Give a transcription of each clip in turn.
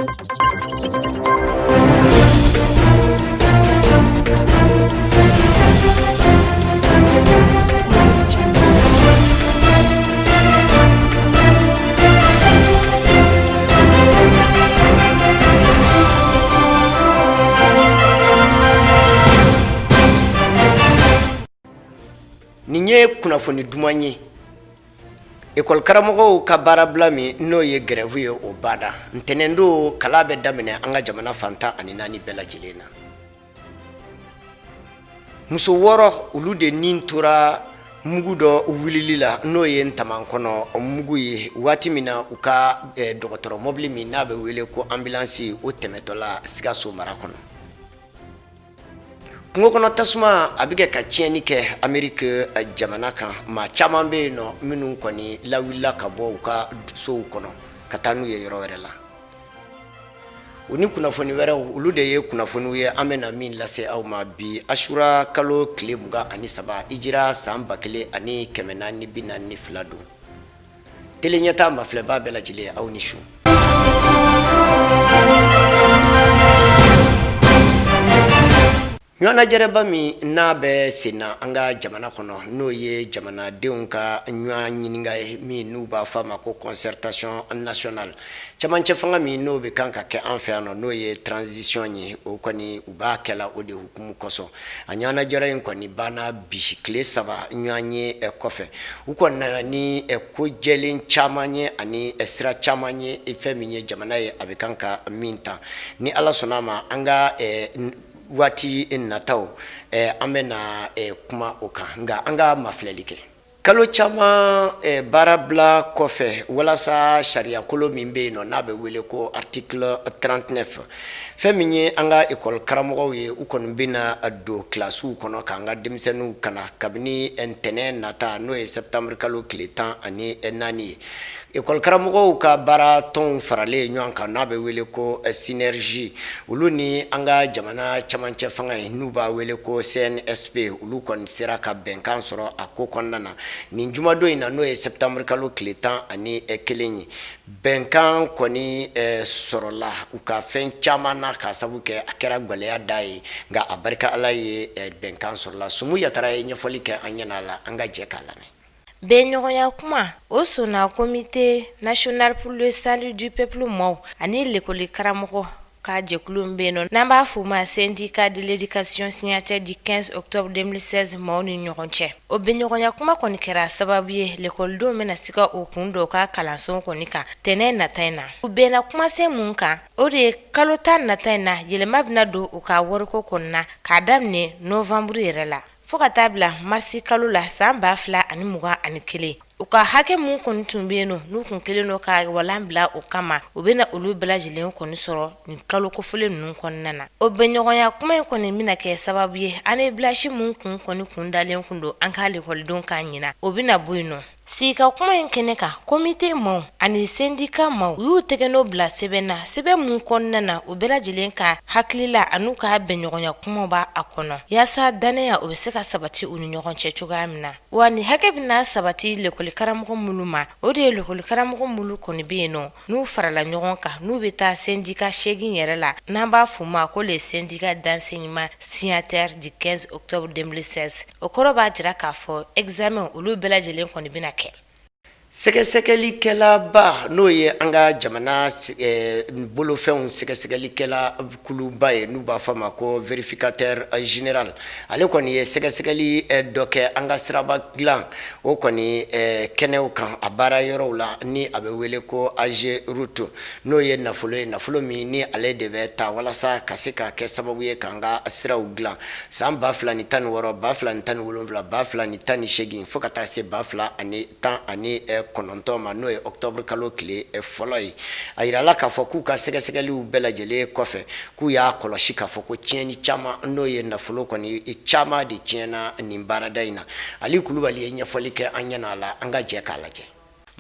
Nin ye kunnafoni duman ye. Ekɔli karamɔgɔw ka baarabila min n'o ye grève ye, o banna. Ntɛnɛndon kalan bɛ daminɛ an ka jamana fan 14 bɛɛ lajɛlen na. Muso 6, olu de nin tora mugu dɔ wulili la, n'o ye ntaman kɔnɔ mugu ye, waati min na u ka dɔgɔtɔrɔ mɔbili min n'a bɛ wele ko ambulance, o tɛmɛtɔla Sikaso mara kɔnɔ. Kungo kɔnɔ tasuma, a bɛ kɛ ka tiɲɛni kɛ Ameriki jamana kan. Maa caman bɛ yen nɔ minnu kɔni lawulila ka bɔ u ka sow kɔnɔ ka taa n'u ye yɔrɔ wɛrɛ la. O ni kunnafoni wɛrɛw, olu de ye kunnafoniw ye an bɛna min lase aw ma bi, Asura kalo tile 23, hijira san 1442 don. Tele Ɲɛta mafilɛbaa bɛɛ lajɛlen, aw ni su. Ɲɔgɔnnajɛrɛba min n'a bɛ senna an ka jamana kɔnɔ, n'o ye jamanadenw ka ɲɔgɔn ɲininka ye min n'u b'a fɔ a ma ko concertation nationale, cɛmancɛ fanga min n'o bɛ kan ka kɛ an fɛ yan nɔ, n'o ye transition ye, o kɔni u b'a kɛla o de hukumu kosɔn. A ɲɔgɔnnajɛrɛ in kɔni banna bi, tile 3 ɲɔgɔn ye kɔfɛ. U kɔni nana ni ko jɛlen caman ye ani sira caman ye, fɛn min ye jamana ye a bɛ kan ka min ta. Ni Ala sɔnna a ma, an ka waati nataw, an bɛna kuma o kan. Nka an ka mafilɛli kɛ. Kalo caman baarabila kɔfɛ, walasa sariyakolo min bɛ yen nɔ n'a bɛ wele ko article 39, fɛn min ye an ka ekɔli karamɔgɔw ye, u kɔni bɛna don kilasiw kɔnɔ k'an ka denmisɛnninw kalan kabini ntɛnɛn nata, n'o ye septembre kalo tile 14 ye. Ekɔli karamɔgɔw ka baara tɔnw faralen ɲɔgɔn kan, n'a bɛ wele ko synergie, olu ni an ka jamana camancɛ fanga ye, n'u b'a wele ko CNSP, olu kɔni sera ka bɛnkan sɔrɔ a ko kɔnɔna na nin jumadon in na, n'o ye septembre kalo tile 11 ye. Bɛnkan kɔni sɔrɔla u ka fɛn caman na, k'a sabu kɛ a kɛra gɛlɛya da ye, nka a barika Ala ye, bɛnkan sɔrɔla. Sumu Yatara ye ɲɛfɔli kɛ an ɲɛna la, an ka jɛ k'a lamɛn. Bɛnɲɔgɔnya kuma o sɔnna Comité national pour le salut du peuple maaw ani lekɔli karamɔgɔ ka jɛkulu min bɛ yen nɔ n'an b'a fɔ o ma syndicat de l'éducation signataire du 15 octobre 2016 maaw ni ɲɔgɔn cɛ. O bɛnɲɔgɔnya kuma kɔni kɛra sababu ye lekɔlidenw bɛna se ka u kun don u ka kalanso kɔni kan tɛnɛn nata in na. U bɛnna kumasen mun kan, o de ye kalo 10 nata in na, yɛlɛma bɛna don u ka wariko kɔni na k'a daminɛ novembre yɛrɛ la fo ka taa bila marisi kalo la san 2021. U ka hakɛ mun kɔni tun bɛ yen nɔ, n'u kun kɛlen don ka walan bila o kama, u bɛna olu bɛɛ lajɛlen kɔni sɔrɔ nin kalo kofɔlen ninnu kɔnɔna na. O bɛnɲɔgɔnya kuma in kɔni bɛna kɛ sababu ye année blanche mun kun kɔni kun dalen kun don an ka lekɔlidenw kan ɲinan, o bɛna bɔ yen nɔ. Sigika kuma in kɛnɛ kan, komite maaw ani sendika maaw, u y'u tɛgɛnɔ bila sɛbɛn na, sɛbɛn mun kɔnɔna na u bɛɛ lajɛlen ka hakilila an'u ka bɛnɲɔgɔnya kumaw b'a a kɔnɔ, yaasa dannaya o bɛ se ka sabati u ni ɲɔgɔn cɛ cogoya min na. Wa nin hakɛ bɛna sabati lekɔli karamɔgɔ minnu ma, o de ye lekɔli karamɔgɔ minnu kɔni bɛ yen nɔ n'u farala ɲɔgɔn kan, n'u bɛ taa sendika 8 yɛrɛ la, n'an b'a f'u ma ko les syndicats d'enseignement signataires du 15 octobre 2016. O kɔrɔ b'a jira k'a fɔ examen olu bɛɛ lajɛlen kɔni bɛna kɛ. Sɛgɛsɛgɛlikɛlaba, n'o ye an ka jamana bolofɛnw sɛgɛsɛgɛlikɛla kuluba ye, n'u b'a fɔ a ma ko vérificateur général, ale kɔni ye sɛgɛsɛgɛli dɔ kɛ an ka siraba dilan o kɔni kɛnɛw kan, a baara yɔrɔw la, ni a bɛ wele ko AGEROUTE, n'o ye nafolo ye, nafolo min ni ale de bɛ ta walasa ka se ka kɛ sababu ye k'an ka siraw dilan san 2016, 2017, 2018, fo ka taa se 2019 ma, n'o ye octobre kalo tile fɔlɔ ye. A yirala k'a fɔ k'u ka sɛgɛsɛgɛliw bɛɛ lajɛlen kɔfɛ, k'u y'a kɔlɔsi k'a fɔ ko tiɲɛni caman, n'o ye nafolo kɔni caman de tiɲɛna nin baarada in na. Ali Kulubali ye ɲɛfɔli kɛ an ɲɛna a la, an ka jɛ k'a lajɛ.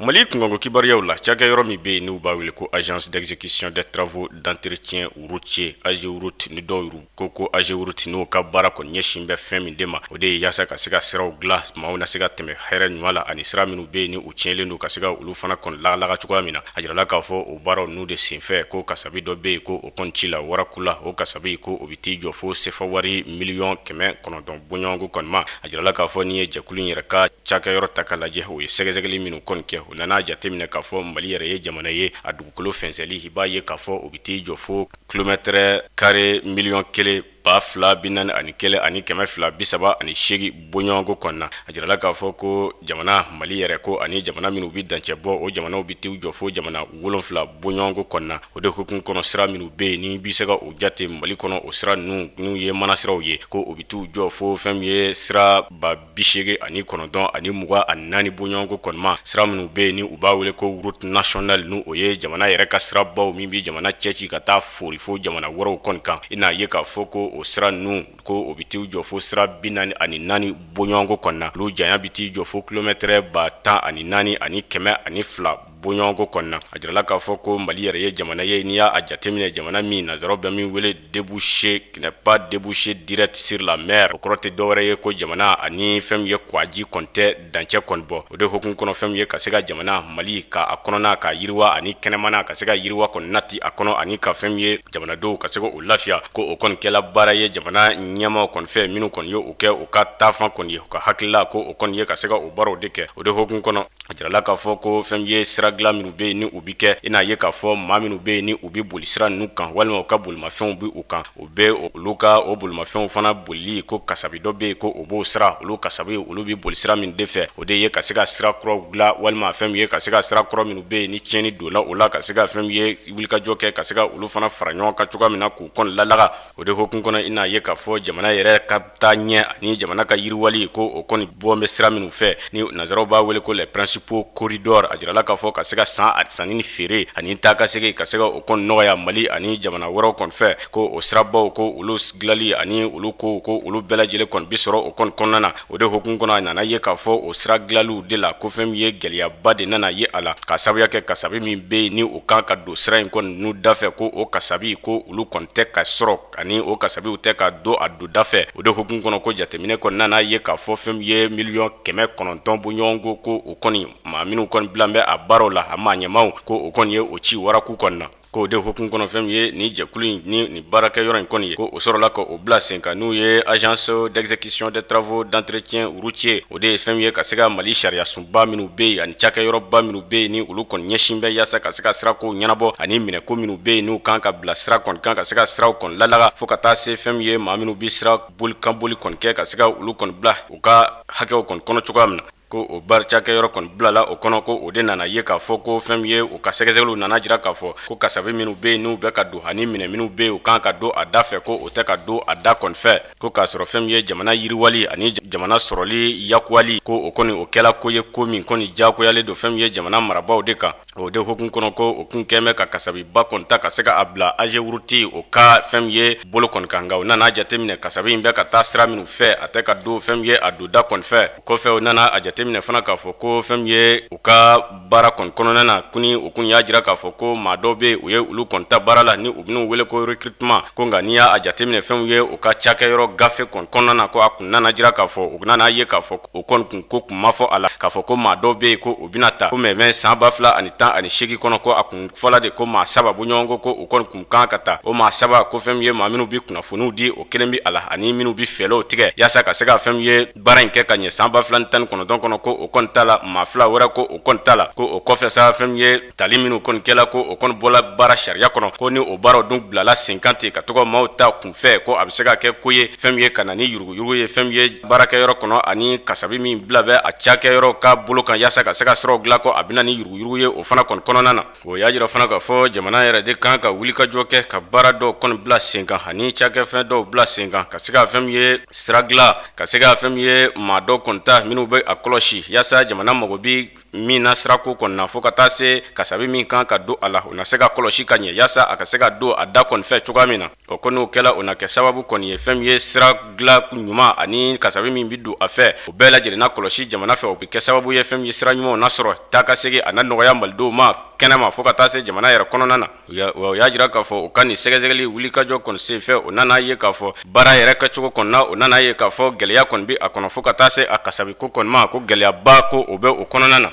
Mali kunkanko kibaruyaw la, cakɛyɔrɔ min bɛ yen n'u b'a wele ko Agence d'exécution des travaux d'entretien routier, AGEROUTE, ni dɔw ko AGEROUTE, n'o ka baara kɔni ɲɛsin bɛ fɛn min de ma, o de ye yaasa ka se ka siraw dilan, maaw na se ka tɛmɛ hɛrɛ ɲuman la, ani sira minnu bɛ yen ni u tiɲɛlen don, ka se ka olu fana kɔni lagalaga cogoya min na. A jirala k'a fɔ o baaraw n'u de senfɛ, ko kasabi dɔ bɛ yen ko o kɔni ci la waraku la. O kasabi ko o bɛ t'i jɔ fo sefa wari miliyɔn 900 bɔɲɔgɔnko kɔni ma. A jirala k'a fɔ n'i ye jɛkulu in yɛrɛ ka cakɛyɔrɔ ta ka lajɛ, o ye sɛgɛsɛgɛli minnu kɔni kɛ, o nana jateminɛ k'a fɔ Mali yɛrɛ ye jamana ye, a dugukolo fɛnsɛli, i b'a ye k'a fɔ o bɛ t'i jɔ fo kilomɛtɛrɛ kare 1,041,238 bɔɲɔgɔnko kɔnɔna na. A jirala k'a fɔ ko jamana Mali yɛrɛ ko ani jamana minnu bɛ dancɛ bɔ, o jamanaw bɛ t'u jɔ fo jamana 7 bɔɲɔgɔnko kɔnɔna na. O de hukumu kɔnɔ, sira minnu bɛ yen ni bɛ se ka o jate Mali kɔnɔ, o sira ninnu n'u ye manasiraw ye, ko o bɛ t'u jɔ fo fɛn min ye sira 89024 bɔɲɔgɔnko kɔni ma. Sira minnu bɛ yen ni u b'a wele ko route nationale, n'u o ye jamana yɛrɛ ka sirabaw min bɛ jamana cɛci ka taa fori fo jamana wɛrɛw kɔni kan, i n'a ye k'a fɔ ko o sira ninnu ko o bɛ t'u jɔ fo sira 44 bɔɲɔgɔnko kɔnɔna na. Olu janya bɛ t'i jɔ fo kilomɛtɛrɛ 14,102 bɔɲɔgɔnko kɔnɔna. A jirala k'a fɔ ko Mali yɛrɛ ye jamana ye, n'i y'a jateminɛ, jamana min nansaraw bɛ min wele débouché qui n'est pas débouché direct sur la mer. O kɔrɔ tɛ dɔwɛrɛ ye ko jamana ani fɛn min ye kwaji kɔni tɛ dancɛ kɔni bɔ. O de hukumu kɔnɔ, fɛn min ye ka se ka jamana Mali ka a kɔnɔna ka yiriwa ani kɛnɛmana ka se ka yiriwa kɔni nati a kɔnɔ, ani ka fɛn min ye jamanadenw ka se k'u lafiya, ko o kɔni kɛla baara ye jamana ɲɛmaaw kɔni fɛ minnu kɔni ye o kɛ u ka taafan kɔni ye, u ka hakilila ko o kɔni ye ka se ka o baaraw de kɛ. O de hukumu kɔnɔ, a jirala k'a fɔ ko fɛn ye sira dilan minnu bɛ yen ni u bɛ kɛ, i n'a ye k'a fɔ maa minnu bɛ yen ni u bɛ boli sira ninnu kan, walima u ka bolimafɛnw bɛ u kan, u bɛ olu ka o bolimafɛnw fana bolili ko kasabi dɔ bɛ yen ko o b'o sira, olu kasabi olu bɛ boli sira min de fɛ, o de ye ka se ka sira kuraw dilan, walima fɛn min ye ka se ka sira kɔrɔ minnu bɛ yen ni tiɲɛni donna o la, ka se ka fɛn min ye wulikajɔ kɛ ka se ka olu fana fara ɲɔgɔn kan cogoya min na k'u kɔni lalaga. O de hukumu kɔnɔ, i n'a ye k'a fɔ jamana yɛrɛ ka taa ɲɛ ani jamana ka yiriwali, ko o kɔni bɔ bɛ sira minnu fɛ ni nansaraw b'a wele ko les principaux corridors. A jirala k'a fɔ ka se ka san sanni ni feere ani taa ka segin ka se ka o kɔni nɔgɔya Mali ani jamana wɛrɛw kɔni fɛ, ko o sirabaw ko olu dilanli ani olu ko olu bɛɛ lajɛlen kɔni bi sɔrɔ o kɔni kɔnɔna na. O de hukumu kɔnɔ, a nana ye k'a fɔ o sira dilanliw de la, ko fɛn min ye gɛlɛyaba de nana ye a la, ka sababuya kɛ kasabi min bɛ yen ni o kan ka don sira in kɔni n'u da fɛ, ko o kasabi ko olu kɔni tɛ ka sɔrɔ ani o kasabiw tɛ ka don a don da fɛ. O de hukumu kɔnɔ, ko jateminɛ kɔni nana ye k'a fɔ fɛn min ye 900,000 bɔɲɔgɔnko, ko o kɔni maa minnu kɔni bilan bɛ a baaraw la, a maa ɲɛmaaw, ko o kɔni ye o ci waraku kɔni na. Ko o de hukumu kɔnɔ, fɛn min ye ni jɛkulu in ni nin baarakɛyɔrɔ in kɔni ye, ko o sɔrɔla ka o bila sen kan, n'u ye Agence d'exécution des travaux d'entretien routier. O de ye fɛn min ye ka se ka Mali sariya sunba minnu bɛ yen ani cakɛyɔrɔba minnu bɛ yen ni olu kɔni ɲɛsin bɛ yaasa ka se ka sirakow ɲɛnabɔ, ani minɛko minnu bɛ yen n'u kan ka bila sira kɔni kan ka se ka siraw kɔni lalaga, fo ka taa se fɛn min ye maa minnu bɛ sira bolikan boli kɔni kɛ, ka se ka olu kɔni bila u ka hakɛw kɔni kɔnɔ cogoya min na. Ko o baara cakɛyɔrɔ kɔni bilala o kɔnɔ, ko o de nana ye k'a fɔ ko fɛn min ye u ka sɛgɛsɛgɛliw nana jira k'a fɔ ko kasabi minnu bɛ yen n'u bɛ ka don ani minɛ minnu bɛ yen u kan ka don a da fɛ, ko o tɛ ka don a da kɔni fɛ. Ko k'a sɔrɔ fɛn min ye jamana yiriwali ani jamana sɔrɔli yakuyali, ko o kɔni o kɛla ko ye, ko min kɔni diyagoyalen don fɛn min ye jamana marabaaw de kan. O de hukumu kɔnɔ, ko o kun kɛn bɛ ka kasabiba kɔni ta ka se ka a bila AGEROUTE o ka fɛn min ye bolo kɔni kan, nka u nana jateminɛ kasabi in bɛ ka taa sira minnu fɛ, a tɛ ka don fɛn min ye a donda kɔni fɛ. O kɔfɛ, u nana a jateminɛ fana k'a fɔ ko fɛn min ye u ka baara kɔni kɔnɔna na kuni, u kun y'a jira k'a fɔ ko maa dɔw bɛ yen u ye olu kɔni ta baara la ni u bɛn'u wele ko recrutement. Ko nka n'i y'a jateminɛ fɛn min ye u ka cakɛyɔrɔ gafe kɔni kɔnɔna na, ko a kun nana jira k'a fɔ u nana ye k'a fɔ o kɔni kun ko kun ma fɔ a la k'a fɔ ko maa dɔw bɛ yen ko u bɛna ta. Ko mɛ san 2018 kɔnɔ, ko a kun fɔla de ko maa saba bɔɲɔgɔnko ko u kɔni kun kan ka ta. O maa saba, ko fɛn min ye maa minnu bɛ kunnafoniw di, o kelen bɛ a la, ani minnu bɛ fɛɛrɛw tigɛ yaasa ka se ka fɛn min ye baara in kɛ ka ɲɛ san 2019 kɔnɔ, ko o kɔni t'a la. Maa fila wɛrɛ, ko o kɔni t'a la. Ko o kɔfɛ sa, fɛn min ye tali minnu kɔni kɛla, ko o kɔni bɔla baara sariya kɔnɔ. Ko ni o baaraw dun bilala sen kan ten ka tɔgɔ maaw ta kunfɛ, ko a bɛ se ka kɛ ko ye fɛn min ye ka na ni yuruguyurugu ye fɛn min ye baarakɛyɔrɔ kɔnɔ, ani kasabi min bila bɛ a cakɛyɔrɔ ka bolo kan yaasa ka se ka siraw dilan, ko a bɛ na ni yuruguyurugu ye o fana kɔni kɔnɔna na. O y'a jira fana k'a fɔ jamana yɛrɛ de kan ka wulikajɔ kɛ ka baara dɔw kɔni bila sen kan ani cakɛfɛn dɔw bila sen kan ka se ka fɛn min ye sira dilan, ka se ka fɛn min ye maa dɔw kɔni ta minnu bɛ a kɔlɔsi. kɔlɔsi yaasa jamana mago bɛ min na sirako kɔni na, fo ka taa se kasabi min kan ka don a la, o na se ka kɔlɔsi ka ɲɛ yaasa a ka se ka don a da kɔni fɛ cogoya min na. O ko n'o kɛla, o na kɛ sababu kɔni ye fɛn min ye sira dilan ɲuman ani kasabi min bɛ don a fɛ, o bɛɛ lajɛlen na kɔlɔsi jamana fɛ. O bɛ kɛ sababu ye fɛn min ye sira ɲumanw na sɔrɔ, taa ka segin a na nɔgɔya malidenw ma kɛnɛma fo ka taa se jamana yɛrɛ kɔnɔna na. O y'a jira k'a fɔ u ka nin sɛgɛsɛgɛli wulikajɔ kɔni senfɛ, o nana ye k'a fɔ baara yɛrɛ kɛcogo kɔni na, o nana ye k'a fɔ gɛlɛya kɔni bɛ a kɔnɔ, fo ka taa se a kasabi ko kɔni ma, ko gɛlɛyaba ko o bɛ o kɔnɔna na.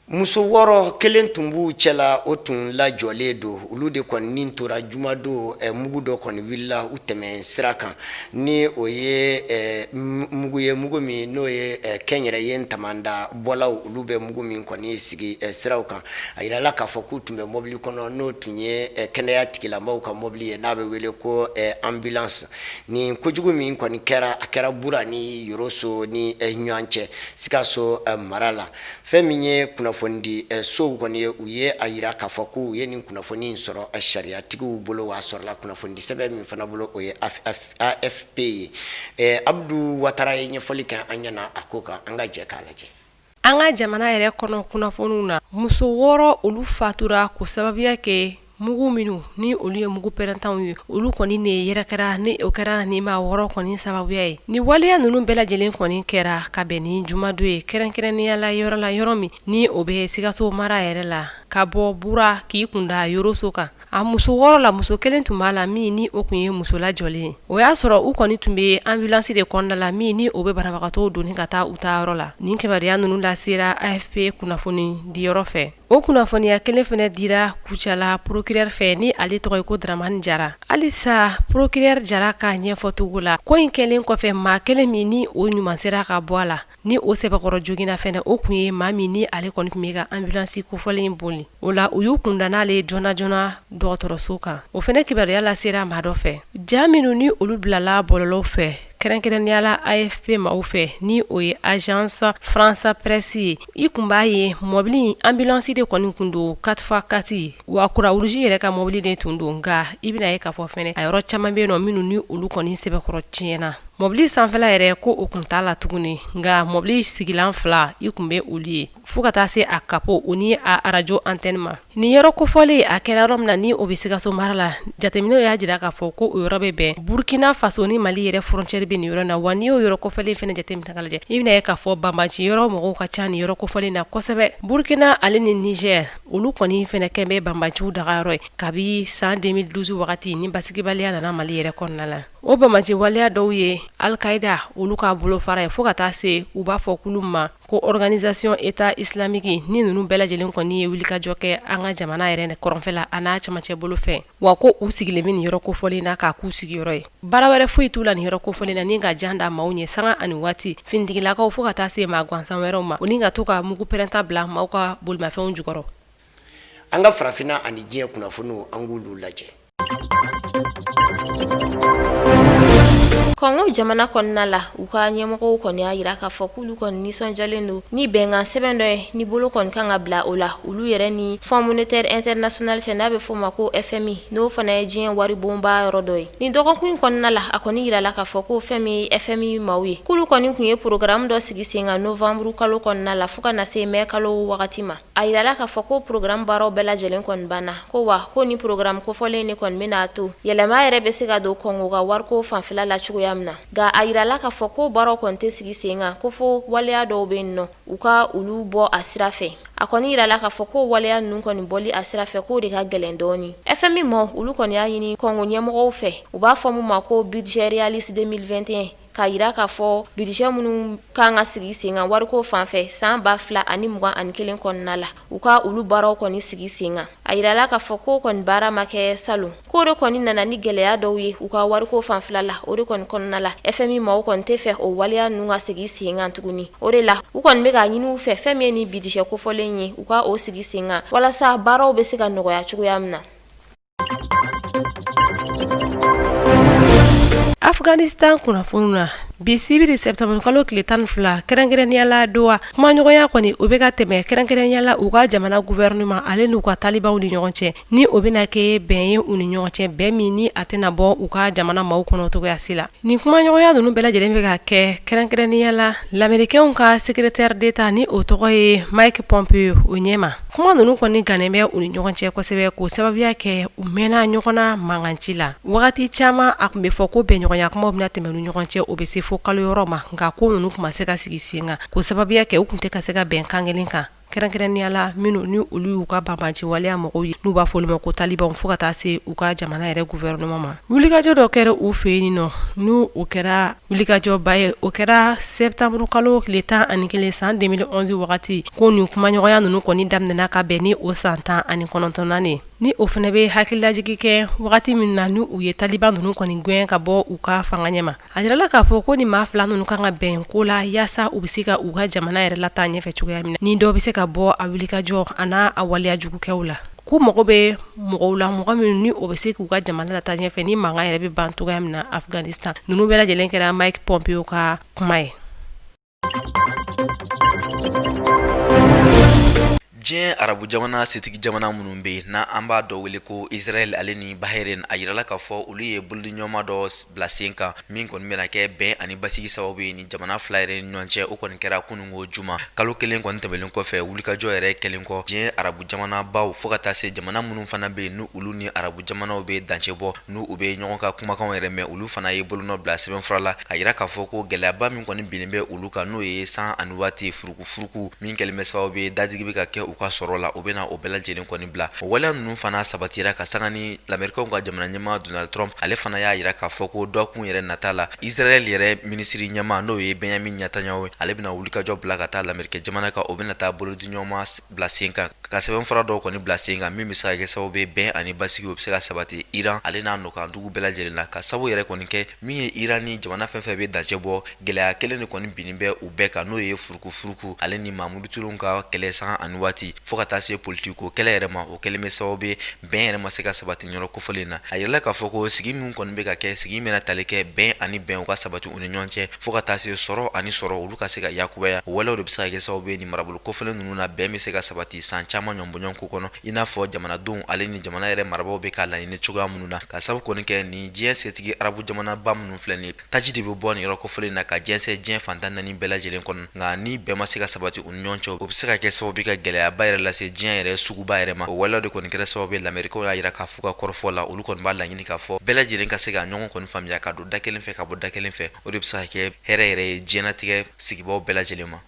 Muso 6, kelen tun b'u cɛla, o tun lajɔlen don. Olu de kɔni ni tora jumadon, mugu dɔ kɔni wulila u tɛmɛ sira kan, ni o ye mugu ye, mugu min n'o ye kɛnyɛrɛye tamanda bɔlaw, olu bɛ mugu min kɔni sigi siraw kan. A yirala k'a fɔ k'u tun bɛ mɔbili kɔnɔ, n'o tun ye kɛnɛya tigilamɔgɔw ka mɔbili ye n'a bɛ wele ko ambulance. Nin kojugu min kɔni kɛra, a kɛra Bura ni Yoroso ni ɲɔgɔn cɛ, Sikaso mara la. Fɛn min ye kunnafonidi sow kɔni ye, u ye a yira k'a fɔ k'u ye nin kunnafoni in sɔrɔ sariyatigiw bolo, wa a sɔrɔla kunnafonidi sɛbɛn min fana bolo, o ye AFP ye. Abudu Watara ye ɲɛfɔli kɛ an ɲɛna a ko kan, an ka jɛ k'a lajɛ. An ka jamana yɛrɛ kɔnɔ kunnafoniw na, muso 6, olu fatura k'o sababuya kɛ mugu minnu ni olu ye mugu pɛrɛntanw ye, olu kɔni ne yɛrɛkɛra ni o kɛra ni maa 6 kɔni sababuya ye. Ni waleya ninnu bɛɛ lajɛlen kɔni kɛra ka bɛn ni jumadon ye, kɛrɛnkɛrɛnnenya la yɔrɔ la, yɔrɔ min ni o bɛ Sikaso mara yɛrɛ la, ka bɔ Bura k'i kunda Yoroso kan. A muso 6 la, muso kelen tun b'a la min ni o tun ye muso lajɔlen ye. O y'a sɔrɔ u kɔni tun bɛ ambulance de kɔnɔna la min ni o bɛ banabagatɔw doni ka taa u ta yɔrɔ la. Nin kibaruya ninnu lasera AFP kunnafoni diyɔrɔ fɛ. O kunnafoniya kelen fana dira Kucala procureur fɛ ni ale tɔgɔ ye ko Dramani Jara. Halisa procureur Jara ka ɲɛfɔcogo la, ko in kɛlen kɔfɛ, maa kelen min ni o ɲuman sera ka bɔ a la, ni o sɛbɛkɔrɔ joginna fɛnɛ, o tun ye maa min ni ale kɔni tun bɛ ka ambulance kofɔlen in boli. O la, u y'u kunda n'ale ye joona joona dɔgɔtɔrɔso kan. O fɛnɛ kibaruya lasera maa dɔ fɛ. Ja minnu ni olu bilala bɔlɔlɔw fɛ, kɛrɛnkɛrɛnnenya la AFP maaw fɛ, ni o ye Agence France Presse ye, i tun b'a ye mɔbili ambulance de kɔni tun don, 4x4 ye, wa Croix-Rouge yɛrɛ ka mɔbili de tun don. Nka i bɛna ye k'a fɔ fɛnɛ, a yɔrɔ caman bɛ yen nɔ minnu ni olu kɔni sɛbɛkɔrɔ tiɲɛna. Mɔbili sanfɛla yɛrɛ ko o kun t'a la tuguni, nka mɔbili sigilan 2, i tun bɛ olu ye, fo ka taa se a capot, o ni a arajo antenne ma. Nin yɔrɔ kofɔlen, a kɛra yɔrɔ min na ni o bɛ Sikaso mara la, jateminɛw y'a jira k'a fɔ ko o yɔrɔ bɛ bɛn Burkina Faso ni Mali yɛrɛ frontière bɛ nin yɔrɔ na. Wa n'i y'o yɔrɔ kofɔlen fana jateminɛ k'a lajɛ, i bɛna ye k'a fɔ banbanci yɔrɔ mɔgɔw ka ca nin yɔrɔ kofɔlen na kosɛbɛ. Burkina ale ni Niger, olu kɔni fana kɛn bɛ banbanciw dagayɔrɔ ye kabi san 2012 wagati ni basigibaliya nana Mali yɛrɛ kɔnɔna la. O banbanci waleya dɔw ye Al-Qaïda olu ka bolofara ye, fo ka taa se u b'a fɔ kulu ma ko Organisation État Islamique. Ni ninnu bɛɛ lajɛlen kɔni ye wulikajɔ kɛ an ka jamana yɛrɛ kɔrɔnfɛla a n'a cɛmancɛ bolo fɛ, wa ko u sigilen bɛ nin yɔrɔ kofɔlen na k'a k'u sigiyɔrɔ ye. Baara wɛrɛ foyi t'u la nin yɔrɔ kofɔlen na ni ka jan da maaw ɲɛ sanga ani waati, finitigilakaw fo ka taa se maa gansan wɛrɛw ma, o ni ka to ka mugu pɛrɛnta bila maaw ka bolimafɛnw jukɔrɔ. An ka farafinna ani diɲɛ kunnafoniw, an k'olu lajɛ. Kɔngo jamana kɔnɔna la, u ka ɲɛmɔgɔw kɔni y'a jira k'a fɔ k'olu kɔni nisɔndiyalen don ni bɛnkan sɛbɛn dɔ ye, ni bolo kɔni kan ka bila o la olu yɛrɛ ni Fonds monétaire international cɛ, n'a bɛ f'o ma ko FMI, n'o fana ye diɲɛ waribonba yɔrɔ dɔ ye. Nin dɔgɔkun in kɔnɔna la, a kɔni jirala k'a fɔ ko fɛn min ye FMI maaw ye, k'olu kɔni tun ye programme dɔ sigi sen kan novembre kalo kɔnɔna la fo ka na se mai kalo wagati ma. A jirala k'a fɔ ko programme baaraw bɛɛ lajɛlen kɔni banna, ko wa ko ni programme kofɔlen de kɔni bɛna a to yɛlɛma yɛrɛ bɛ se ka don Kɔngo ka wariko fanfɛla la cogoya min na. Nka a jirala k'a fɔ ko baaraw kɔni tɛ sigi sen kan ko fo waleya dɔw bɛ yen nɔ, u ka olu bɔ a sira fɛ. A kɔni jirala k'a fɔ ko waleya ninnu kɔni bɔli a sira fɛ, k'o de ka gɛlɛn dɔɔnin. FMI maaw, olu kɔni y'a ɲini Kɔngo ɲɛmɔgɔw fɛ, u b'a fɔ min ma ko budget réaliste 2021, K'a jira k'a fɔ budget minnu kan ka sigi sen kan wariko fanfɛ san 2021 kɔnɔna la, u ka olu baaraw kɔni sigi sen kan. A jirala k'a fɔ ko kɔni baara ma kɛ salon, k'o de kɔni nana ni gɛlɛya dɔw ye u ka wariko fanfɛla la. O de kɔni kɔnɔna la, FMI maaw kɔni tɛ fɛ o waleya ninnu ka sigi sen kan tuguni. O de la, u kɔni bɛ k'a ɲini u fɛ, fɛn min ye ni budget kofɔlen ye, u ka o sigi sen kan walasa baaraw bɛ se ka nɔgɔya cogoya min na. Afghanistan kunnafoniw na. Bi sibiri septembre kalo tile 12, kɛrɛnkɛrɛnnenya la Doha, kumaɲɔgɔnya kɔni o bɛ ka tɛmɛ kɛrɛnkɛrɛnnenya la u ka jamana gouvernement ale n'u ka talibanw ni ɲɔgɔn cɛ, ni o bɛna kɛ bɛn ye u ni ɲɔgɔn cɛ, bɛn min ni a tɛna bɔ u ka jamana maaw kɔnɔ cogoya si la. Nin kumaɲɔgɔnya ninnu bɛɛ lajɛlen bɛ ka kɛ kɛrɛnkɛrɛnnenya la lamerikɛnw ka secrétaire d'État ni o tɔgɔ ye Mike Pompeo o ɲɛma. Kuma ninnu kɔni gannen bɛ u ni ɲɔgɔn cɛ kosɛbɛ k'o sababuya kɛ u mɛnna ɲɔgɔn na mankanci la. Wagati caman a tun bɛ fɔ ko bɛnɲɔgɔnya kumaw bɛna tɛmɛ u ni ɲɔgɔn cɛ, o bɛ se fo kalo yɔrɔ ma, nka ko ninnu tun ma se ka sigi sen kan k'o sababuya kɛ u tun tɛ ka se ka bɛn kan kelen kan. Kɛrɛnkɛrɛnnenya la minnu ni olu y'u ka banbanci waleya mɔgɔw ye n'u b'a fɔ olu ma ko talibanw, fo ka taa se u ka jamana yɛrɛ gouvernement ma. Wulikajɔ dɔ kɛra u fɛ yen nɔ, n'u o kɛra wulikajɔba ye, o kɛra septembre kalo tile 11 san 2011 wagati ko nin kumaɲɔgɔnya ninnu kɔni daminɛna ka bɛn ni o san 19nan ye. Ni o fana bɛ hakililajigin kɛ wagati min na ni u ye taliban ninnu kɔni gɛn ka bɔ u ka fanga ɲɛma. A jirala k'a fɔ ko ni maa fila ninnu kan ka bɛn ko la yaasa u bɛ se ka u ka jamana yɛrɛ lataa ɲɛfɛ cogoya min na, ni dɔ bɛ se ka bɔ a wulikajɔ a n'a a waleya jugukɛw la. K'u mago bɛ mɔgɔw la, mɔgɔ minnu ni o bɛ se k'u ka jamana lataa ɲɛfɛ ni mankan yɛrɛ bɛ ban cogoya min na Afghanistan. Ninnu bɛɛ lajɛlen kɛra Mike Pompeo ka kuma ye. Diɲɛ arabu jamana setigi jamana minnu bɛ yen n'an b'a dɔ wele ko Israël ale ni Bahreïn, a yirala k'a fɔ olu ye bolodiɲɔgɔnma dɔ bila sen kan min kɔni bɛna kɛ bɛn ani basigi sababu ye ni jamana fila yɛrɛ ni ɲɔgɔn cɛ. O kɔni kɛra kununko juma, kalo kelen kɔni tɛmɛnen kɔfɛ wulikajɔ yɛrɛ kɛlen kɔ diɲɛ arabu jamanabaw fo ka taa se jamana minnu fana bɛ yen n'olu ni arabu jamanaw bɛ dancɛ bɔ, n'u u bɛ ɲɔgɔn ka kumakanw yɛrɛ mɛn, olu fana ye bolonɔ bila sɛbɛnfura la k'a yira k'a fɔ ko gɛlɛyaba min kɔni binnen bɛ olu kan, n'o ye san ani waati furukufuruku min kɛlen bɛ sababu ye dadigi bɛ ka kɛ u ka sɔrɔ la, u bɛna o bɛɛ lajɛlen kɔni bila. O waleya ninnu fana sabatira ka sanga ni lamerikɛnw ka jamana ɲɛmaa Donald Trump, ale fana y'a yira k'a fɔ ko dɔgɔkun yɛrɛ nata la, Israël yɛrɛ minisiri ɲɛmaa n'o ye Benjamin Netanyahu ye, ale bɛna wulikajɔ bila ka taa lamerikɛ jamana kan, o bɛna taa bolodiɲɔgɔnma bila sen kan ka sɛbɛnfura dɔw kɔni bila sen kan min bɛ se ka kɛ sababu ye bɛn ani basigi o bɛ se ka sabati Iran ale n'a nɔkan dugu bɛɛ lajɛlen na, ka sabu yɛrɛ kɔni kɛ min ye Iran ni jamana fɛn fɛn bɛ dancɛ bɔ, gɛlɛya kelen de kɔni binnen bɛ u bɛɛ kan, n'o ye furukufuruku ale ni maa murutilenw ka kɛlɛ san ani waati fo ka taa se politiko kɛlɛ yɛrɛ ma. O kɛlen bɛ sababu ye bɛn yɛrɛ ma se ka sabati yɔrɔ kofɔlen na. A yirala k'a fɔ ko sigi min kɔni bɛ ka kɛ, sigi bɛna tali kɛ bɛn ani bɛn u ka sabati u ni ɲɔgɔn cɛ fo ka taa se sɔrɔ ani sɔrɔ olu ka se ka yakubaya. O walew de bɛ se ka kɛ sababu ye ni marabolo kofɔlen ninnu na bɛn bɛ se ka sabati san caman ɲɔgɔnbɔɲɔgɔnko kɔnɔ, i n'a fɔ jamanadenw ale ni jamana yɛrɛ marabaaw bɛ k'a laɲini cogoya minnu na, ka sabu kɔni kɛ ni diɲɛ setigi arabu jamanaba minnu filɛ nin ye, taji de bɛ bɔ nin yɔrɔ kofɔlen na ka jɛnsɛn diɲɛ fan 14 bɛɛ lajɛlen kɔnɔ. Nka ni bɛn ma se ka sabati u ni ɲɔgɔn cɛ, o bɛ se ka kɛ sababu ka gɛlɛyaba yɛrɛ lase diɲɛ yɛrɛ suguba yɛrɛ ma. O walew de kɔni kɛra sababu ye lamerikɛnw y'a yira k'a fɔ ka kɔrɔfɔ la, olu kɔni b'a laɲini k'a fɔ bɛɛ lajɛlen ka se ka ɲɔgɔn kɔni faamuya ka don da kelen fɛ ka bɔ da kelen fɛ. O de bɛ se ka kɛ hɛrɛ yɛrɛ ye diɲɛnatigɛ sigibaaw bɛɛ lajɛlen ma.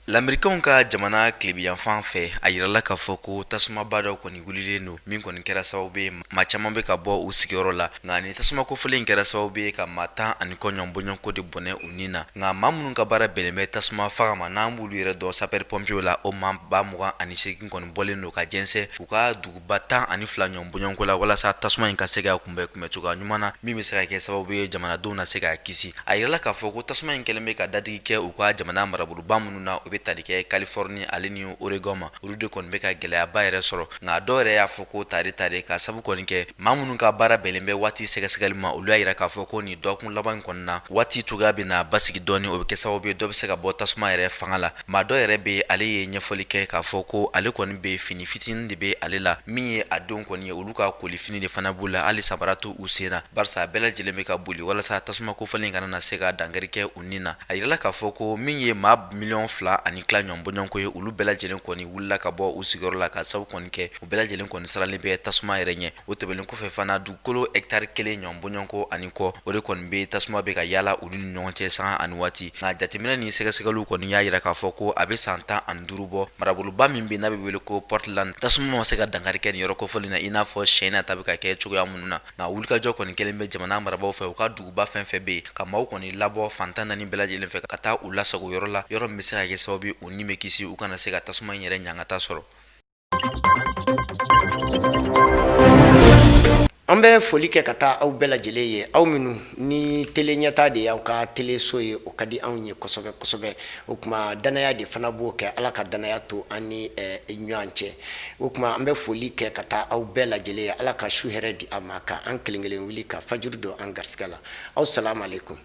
Lamerikɛnw ka jamana tilebinyanfan fɛ, a yirala k'a fɔ ko tasumaba dɔ kɔni wulilen don min kɔni kɛra sababu ye maa caman bɛ ka bɔ u sigiyɔrɔ la. Nka ni tasuma kofɔlen in kɛra sababu ye ka maa 10 ani kɔ ɲɔgɔn bɔɲɔgɔnko de bɔnɛ u ni na. Nka maa minnu ka baara bɛnnen bɛ tasuma faga ma, n'an b'olu yɛrɛ dɔn sapeur pompier la, o maa 28 kɔni bɔlen don ka jɛnsɛn u ka duguba 12 ɲɔgɔn bɔɲɔgɔnko la walasa tasuma in ka se ka kunbɛn kunbɛn cogoya ɲuman na min bɛ se ka kɛ sababu ye jamanadenw na se ka kisi. A yirala k'a fɔ ko tasuma in kɛlen bɛ ka dadigi kɛ u ka jamana maraboloba minnu na, o bɛ tali kɛ Californie ale ni Oregon ma, olu de kɔni bɛ ka gɛlɛyaba yɛrɛ sɔrɔ. Nka dɔw yɛrɛ y'a fɔ ko tare tare, ka sabu kɔni kɛ maa minnu ka baara bɛnnen bɛ waati sɛgɛsɛgɛli ma, olu y'a yira k'a fɔ ko nin dɔgɔkun laban in kɔni na, waati cogoya bɛna basigi dɔɔni, o bɛ kɛ sababu ye dɔ bɛ se ka bɔ tasuma yɛrɛ fanga la. Maa dɔ yɛrɛ bɛ, ale ye ɲɛfɔli kɛ k'a fɔ ko ale kɔni bɛ fini fitinin de bɛ ale la, min ye a denw kɔni ye, olu ka kolifini de fana b'u la, hali sabara t'u sen na, barisa bɛɛ lajɛlen bɛ ka boli walasa tasuma kofɔlen kana na se ka dankari kɛ u ni na. A yirala k'a fɔ ko min ye maa miliyɔn 2 ani tila ɲɔgɔn bɔɲɔgɔnko ye, olu bɛɛ lajɛlen kɔni wulila ka bɔ u sigiyɔrɔ la, ka sabu kɔni kɛ u bɛɛ lajɛlen kɔni siranlen bɛ tasuma yɛrɛ ɲɛ. O tɛmɛnen kɔfɛ fana, dugukolo hɛkitari kelen ɲɔgɔn bɔɲɔgɔnko ani kɔ, o de kɔni bɛ tasuma bɛ ka yaala olu ni ɲɔgɔn cɛ sanga ani waati. Nka jateminɛ ni sɛgɛsɛgɛliw kɔni y'a yira k'a fɔ ko a bɛ san 15 bɔ, maraboloba min bɛ n'a bɛ wele ko Portland, tasuma ma se ka dankari kɛ nin yɔrɔ kofɔlen na i n'a fɔ siɲɛ nata bɛ ka kɛ cogoya minnu na. Nka wulikajɔ kɔni kɛlen bɛ jamana marabaaw fɛ, u ka duguba fɛn fɛn bɛ yen, ka maaw kɔni labɔ fan 14 bɛɛ lajɛlen fɛ ka taa u lasago yɔrɔ la, yɔrɔ min bɛ se ka kɛ sababu ye u ni bɛ kisi, u kana se ka tasuma in yɛrɛ ɲangata sɔrɔ. An An bɛ foli kɛ ka taa aw bɛɛ lajɛlen ye, aw minnu ni Tele Ɲɛta de y'aw ka teleso ye, o ka di anw ye kosɛbɛ kosɛbɛ. O tuma danaya de fana b'o kɛ. Ala ka danaya to an ni ɲɔgɔn cɛ. O tuma an bɛ foli kɛ ka taa aw bɛɛ lajɛlen ye. Ala ka su hɛrɛ di an ma, ka an kelen kelen wuli ka fajiri don an garisɛgɛ la. Aw salamu aleykum.